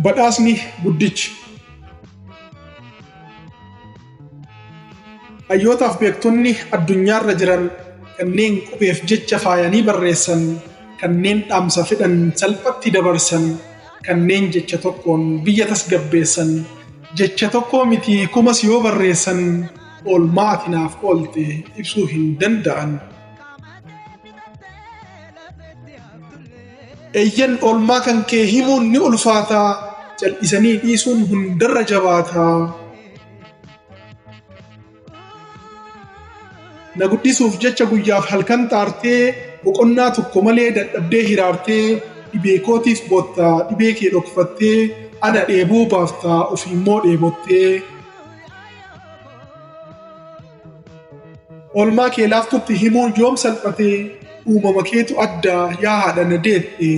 Badhaasni guddichi. Hayyootaaf beektonni addunyaarra jiran kanneen qubeef jecha faayanii barreessan, kanneen dhaamsa fedhan salphatti dabarsan, kanneen jecha tokkoon biyya tasgabbeessan, jecha tokkoo miti kumas yoo barreessan oolmaa ati naaf oolte ibsuu hin danda'an. Eeyyen oolmaa kan kee himuun ni ulfaata, cal'isanii dhiisuun hundarra jabaata. Na guddisuuf jecha guyyaaf halkan xaartee, boqonnaa tokko malee dadhabdee hiraartee, dhibee kootiif bootta dhibee kee dhokfattee, ana dheebuu baafta ofiimmoo dheebottee. Oolmaa kee laaftutti himuun yoom salphatee, uumama keetu adda yaa haadha na deette.